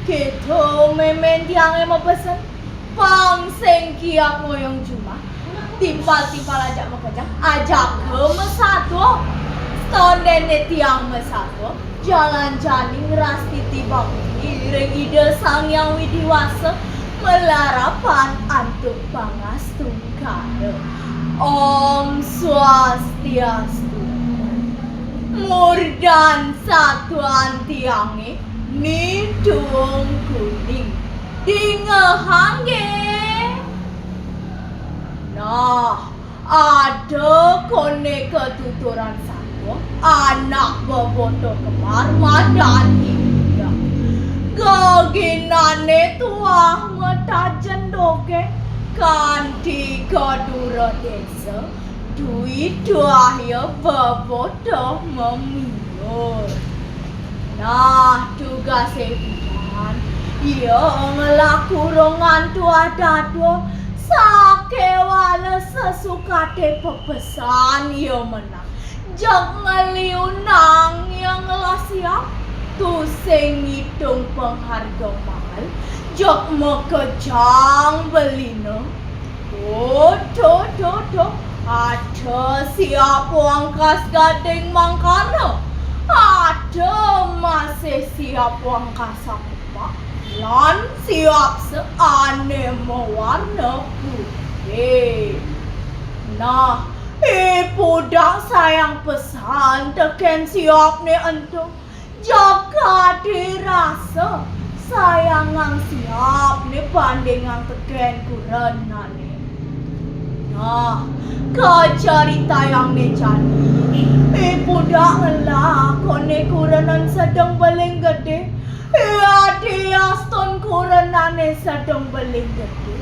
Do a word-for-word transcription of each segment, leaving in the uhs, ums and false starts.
Kéto mémén tiangé mapesen, pang sing kiap ngoyong jumah, timpal-timpal ajak makejang, ajaka masatua. Satondéné tiang masatua, jalan jani ngrastiti bakti ring Ida Sang Hyang Widhi Wasa, malarapan antuk pangastungkara. Om Swastiastu. Murdan satuan tiangé Ni Tuung Kuning. Dingehang nggih. Nah, ada koné katuturan satua, anak beboto kembar madan Ida. Geginané tuah matajen dogén, kanti ka dura désa, duwé tuah ia beboto mamiur. Nah, tugasé pidan, ia ngelah kurungan tuah dadua, sakéwala sasukaté pepesan ia menang. Jeg ngeliunang ia ngelah siap, tusing ngitung pengharga mahal, jeg makejang belina. Tuh, tuh, tuh, tuh. Ada siap wangkas gading mangkara. Ada masih siap wangkas sakupak. Lan siap sané mawarna putih. Nah, I Pudak sayang pesan tekén siapné ento. Jaka dirasa sayangang siapné bandingang tekén kurenané. Nah, kacaritayangné jani, I Pudak ngelah koné kurenan sedeng beling gedé. Ia diastun kurenané sedeng beling gedé.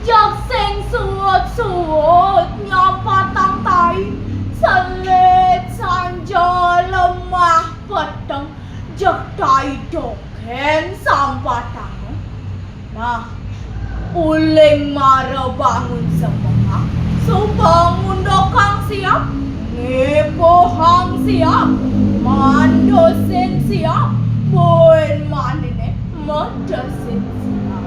Jeg sing suut-suut nyampatang tai, selit sanja lemah peteng, jeg tai dogén sampatanga. Nah, uling mara bangun semengak, suba ngundukang siap, ngipuhang siap, mandusin siap, buin maniné medesin siap.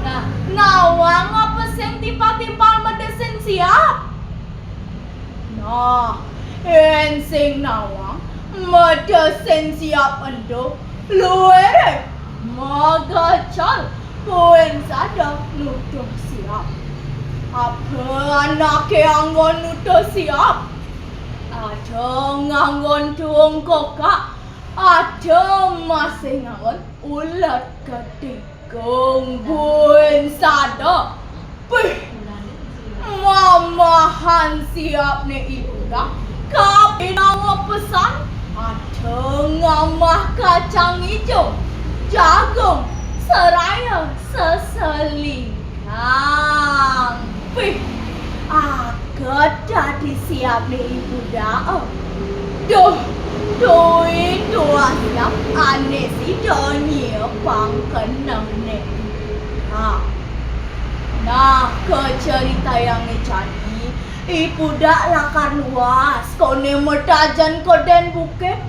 Nah, nawang apa sing timpal-timpal medesin siap? Nah, yén sing nawang medesin siap ento, luiré magecel, buin sada nuduh siap. Apa anaké anggon nuduh siap? Ada nganggon tuung kokak, ada masih nganggon ulet gedé. Kung buin sada. Pih, mamahan siapné I Pudak, kabinawa pesan, ada ngamah kacang ijo, jagung, saraya seseligang. Pih, aget dadi siapné I Pudak. Duh, duwé tuah siap ané sida nyiapang kenengné I Pudak. Nah, kacaritayangné jani, I Pudak lakar luas koné matajen ka dén bukit.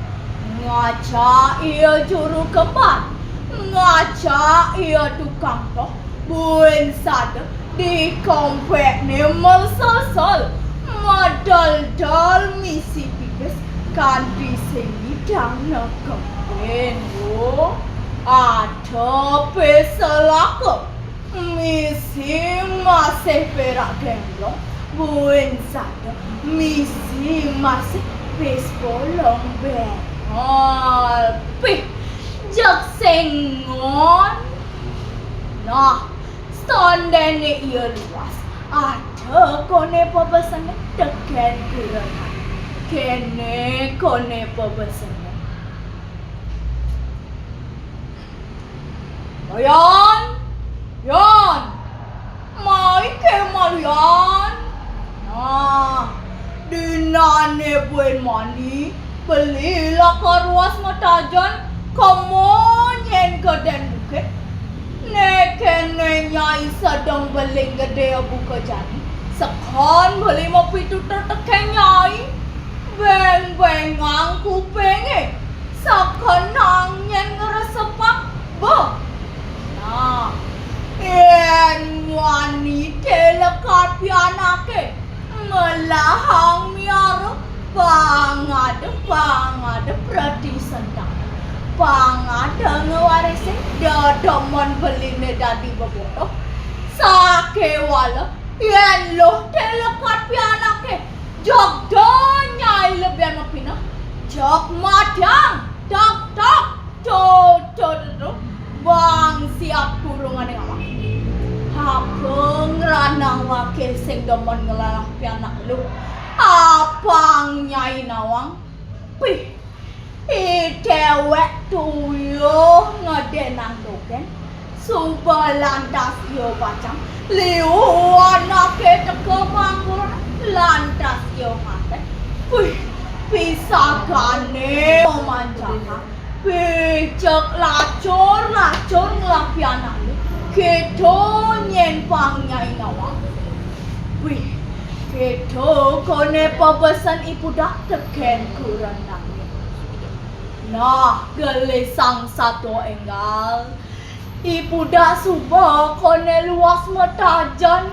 Ngajak ia juru kembar, ngajak ia tukang toh, buin sada di kompékné masesel, madeldel misi pipis kanti sing nyidang nekepin. Oh, ada pisalaka. Misi masih pérak gemblong, buin sada misi masih pis bolong béngol. Pih, jeg sing ngon. Nah, satondéné ia luas, ada koné pepesenné tekén kurenan. Kéné koné pepesenné. Yan, Yan, mai ké malu Yan. Nah, dinané buin mani, beli lakar luas matajen, kema nyén ka dén bukit. Né kéné nyai sedeng beling gedé buka jani, sekon beli mapitutur tekén nyai. Béng-béngang kupingé, sakenang nyén ngresepang Bo. Nah, yén wani té lekad pianaké, melahang miara pangada, pangada preti sentana. Pangada ngewarisin dedemen beliné dadi bebotoh. Sakéwala yén luh té lekad pianaké, jeg da nyai lebén mapineh, jeg matiang, tek, tek. Tuh, tuh, tuh, tuh. Bang siap kurungané awak. Apa ngranang waké sing demen nglelah pianak luh? Apang nyai nawang? Pih, i déwék tuyuh ngedénang dogén. Suba lantas ia pacang liu anaké teka mangguran, lantas ia nganten. Pih, pisagané mamanjaka. Pih, jeg lacur-lacur nglelah pianaké. Kéto nyén pang nyai nawang. Pih, kéto koné pabesen I Pudak tekén kurenané. Nah, gelisang satua énggal. I Pudak suba koné luas matajen,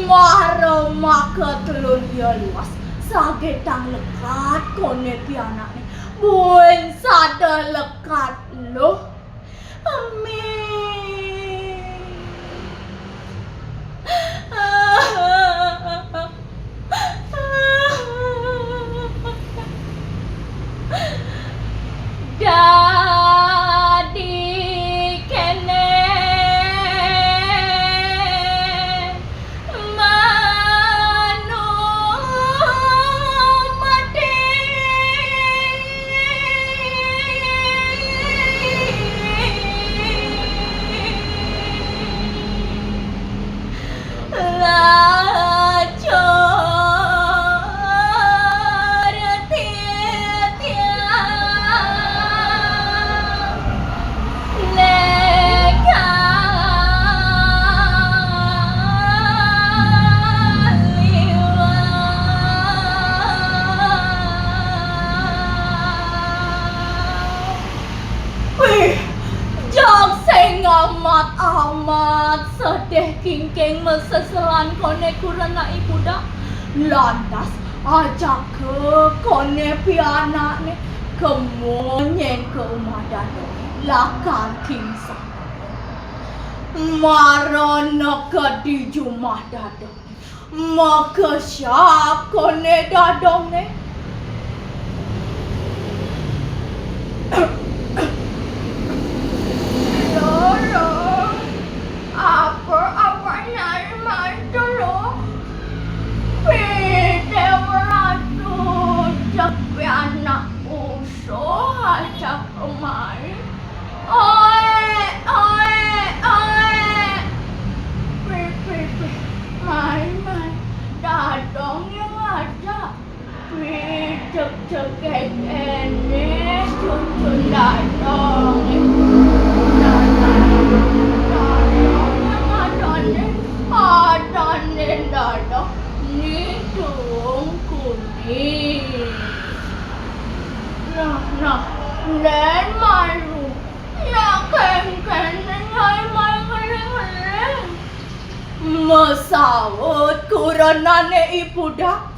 mara makatelun ia luas, sagétang lekad koné pianakné, buin sada lekad luh. Amin. Dadi kéné manumati. Lacur titiang lekad liwat. Wih, jeg sing amat-amat sedih kingking maseselan koné kurenané I Pudak. Lantas ajaka koné pianakné kema nyén ka umah dadong lakar kingsah. Mara neked di jumah dadong. Makesiab koné dadongné. Loro, apa-apa nyai mantu lo? Pité meratu cepi anak usuh ajak kemari. Oe, oe, oe. Pih, pih, pih. Mai, mai. Dadong yang ada. Pih, cek, cek, kéné cucu dadong. Dadong, dadong yang ada nih. Ada nih dadong. Nih, tuung kuning. Nah, nah, ndén malu. Nah, kéngkén nyai mai ngeling-ngeling. Masaut kurenané I Pudak.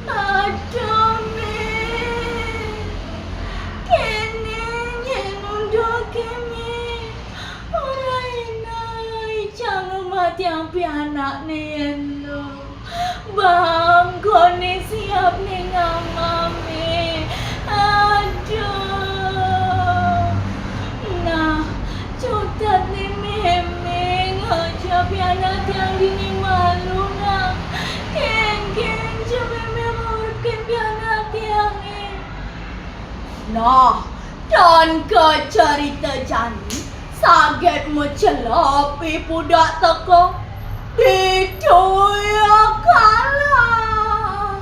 Aduh, Mé. Kéné nyén unduké, Mé. Ora énak, cang matiang pianakné yén lo. Bang koné siap ning amamé. Aduh. Nah, cutetné mémé ngajak pianak tiang dini malu, nah. Kéngkén ja mémé nguripké pianak tiangé. Nah, tan kacarita jani, saget macelep I Pudak teka. Ditu ia kalah.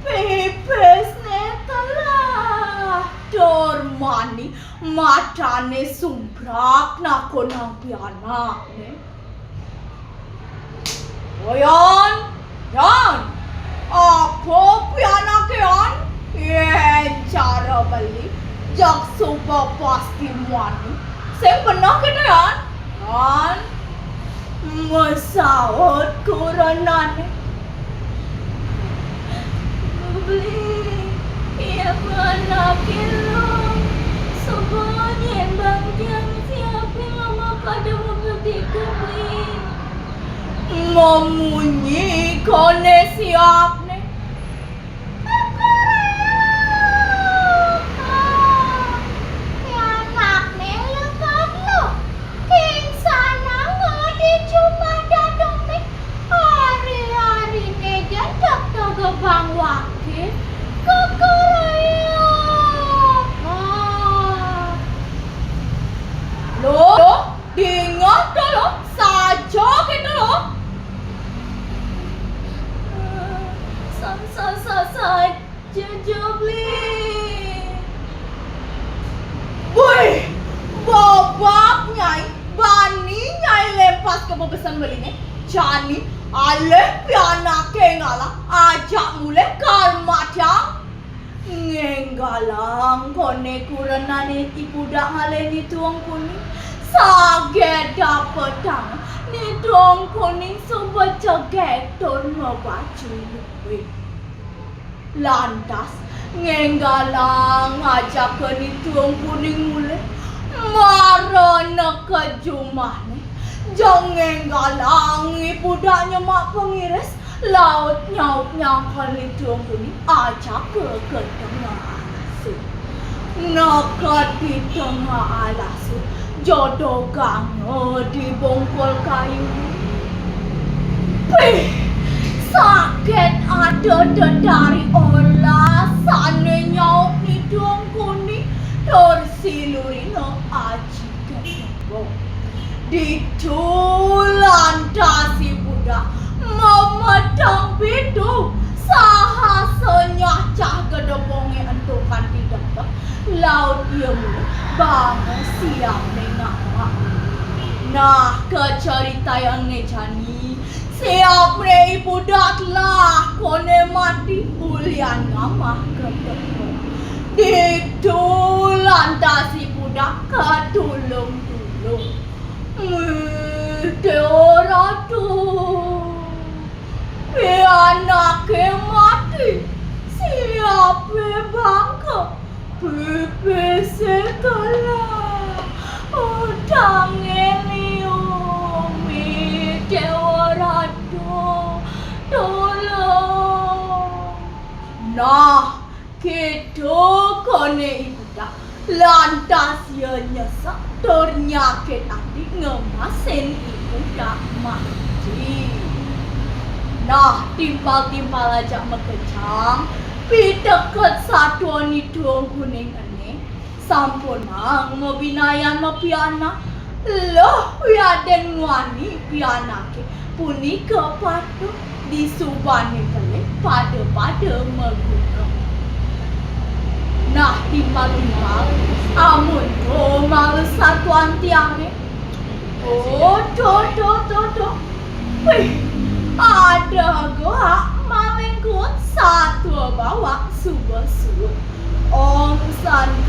Pipisné telah. Tur mani matané sumbrak nakonang pianakné. Oyan, Yan, apa pianaké, Yan? Yén cara beli, jak suba Pasti muani. Sing beneh kéto, Yan. Yan, masaut kurenané. Beli, iya, anaké lo. Soba nyén bang jang siapé mama kadé mau beli beli. Mamunyi koné siapné. Kukuruyuk. Pianakné lekad lo. King sanang di jumah dadoné. Ari-ariné jang tega bang waké. Kukuruyuk. Ah. Lo, dingeh to lo, saja kéto lo. Sa, sa, sa, saja, Bli. Wih, bobab Nyai, bani Nyai lempas ka bebesan beliné. Jani, alih pianaké ngalah, ajak mulih kal matiang. Ngénggalang koné kurenané I Pudak ngalih Ni Tuung Kuning. Saget dapetang Ni Tuung Kuning suba cegek tur mabaju luwih. Lantas ngénggalang ajaka Ni Tuung Kuning mulih mara neked jumahné. Jang ngénggalang I Pudak nyemak pangiris, laut nyaut nyangkal Ni Tuung Kuning ajaka ka tengah alasé. Neked di tengah alasé, jodoganga di bongkol kayu. Pih, saget ada dedari olas sané nyaut Ni Tuung Kuning tur silurina aji. Ditu lantas I Pudak mameteng pitu saha sanyah cah gedebongé ento kanti depet, laut ia mulih banget siapné ngamak. Nah, kacaritayangné jani, siapné I Pudak telah koné mati ulian ngamah gedebong. Ditu lantas I Pudak katulung-tulung. Mih, Déwa Ratu, pianaké mati, siapé bangka, pipisé telah, utangé liu, mih, Déwa Ratu, tulung. Nah, kéto koné I Pudak, lantas ia nyesek tur nyakit ati ngemasin I Pudak mati. Nah, timpal-timpal ajak makejang, piteket satua Ni Tuung Kuning ené, sampunang mabinayan mapianak, luh wiadin muani pianaké punika patut disubané pelih pada-pada maguna. Nah, timpal-timpal, amun to malu satuan tiangé. Oh, to, to, to, to. Wih, ada goak maling kuut satua bawak suba suud. Om Santi.